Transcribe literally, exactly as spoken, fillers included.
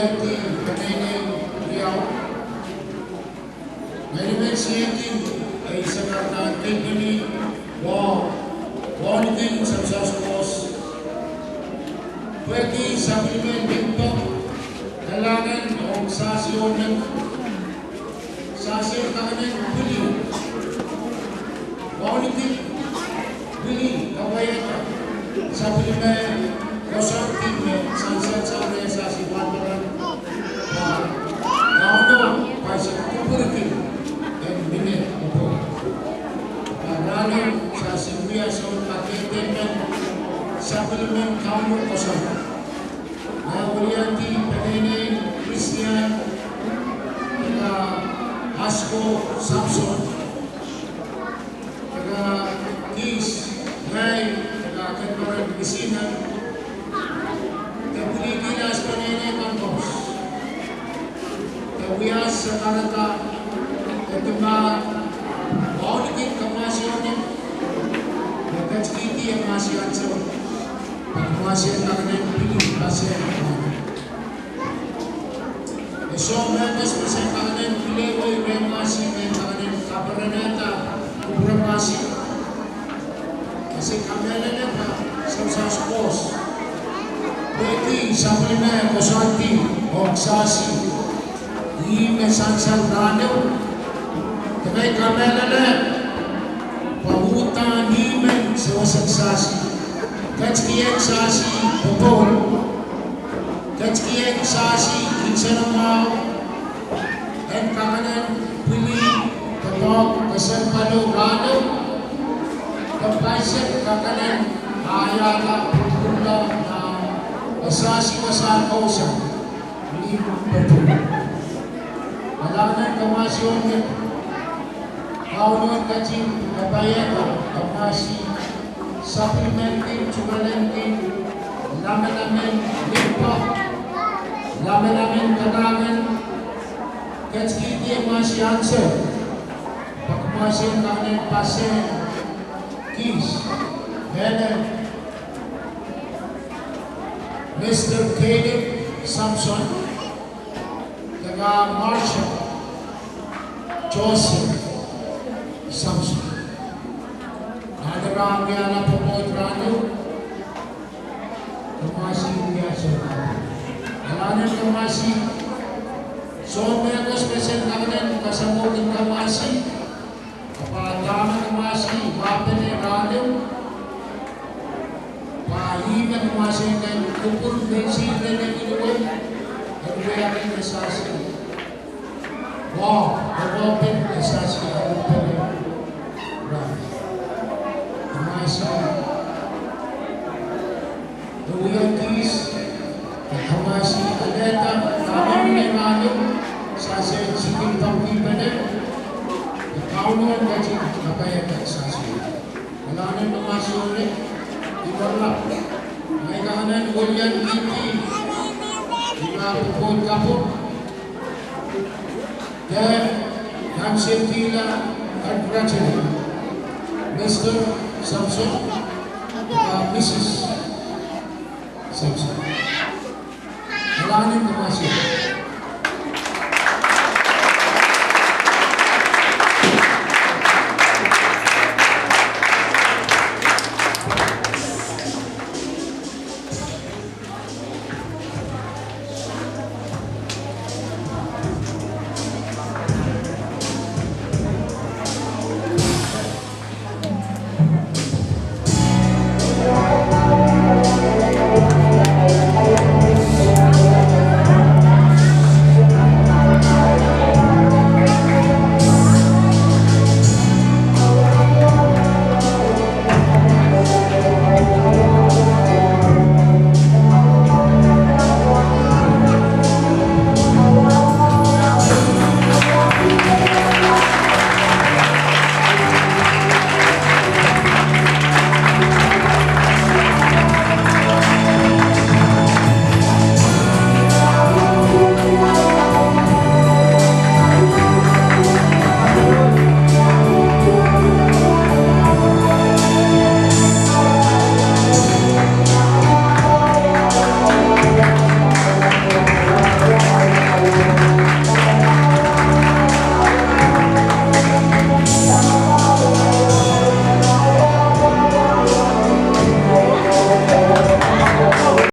Peneinei riau, Merimen Siehkin, ei sakaradahn Kilbini, Wauneki Samsaskohs, pwehki sapwellime limpoak, kalahngan ong sahsiohn, sahsiehn kakenen pwili, Wauneki pwili kapwaiada sapwellime koasoandi me sansal sang reh sahsi wahnpoaron, pwe Kauno paise kupwurki en mie pwopwoud. Pwe rahno sahsi wia soun kakehdehpen sapwellimen Kauno koasoandi. Ngehi weliandi peneinei Christian, Asko Samson, Kihs, ngehi, Kedmoren Misina, de pwilikihla peneinei kan koaros, de wia sakarada, de dima wauneki kamwahsiohte, de ketikihdi kamwahsi ansou, pwe kamwahsiehn kakenen pwili pasehng. E soh mehkot me se kakenen pwili wei rehmwahsi me kakenen kaperenehda kupwurmwahsi. E se kamehlele pwe Samsaskohs pwehki sapwellime koasoandi ong sahsi, ih me sansal rahnwet, de ngehi kamehlele pwe uhdahn ih men sewesek sahsi, ketikihong sahsi pwopwoud, ketikihong sahsi insenamwahu, en kakenen pwili, de pwehki kesempwalo rahnwet, de paise kakenen aiahla pwupwula, a sahsi wasahn kousoan ni pwopwoud. Kalahngan kamwahsiohte, Kauno ketin kapaiada kamwahsi sapwellimen kin tungoalenki lamalamen limpoak, lamalamen kalahngan, ketikihdi kamwahsi ansou, pwe kamwahsiehn kakenen pasehng Kihs, Merimen, Mister Caleb Samson, de Marshall Joseph Samson. Nan rahn wiahla pwopwoud rahnwet, kamwahsi wia soh. Kalahngan kamwahsi, soh mehkot me se kakenen kasamwohdi kamwahsi, ahpw dahme kamwahsi wahpene rahnwet, pwe ih me kamwahsiehn kupwur me sihsile ni wei, e wiahiong me sahsi, wa, e wahpen me sahsi, e wahpene rahnwet. Kamwahsi, e wia Kihs, e kamwahsi alehda dahme mihmi rahnwet, sahsiehn sikin pangkihpene, de Kauno ketin kapaiada sahsi. Kalahngan kamwahsiohte, I waralap, ngehi kakenen weliandi, I pahn pwopwoud kapw, de kansehn kihla, congratulate Mister Samson, Missus Samson. Kalahngan kamwahsiohte.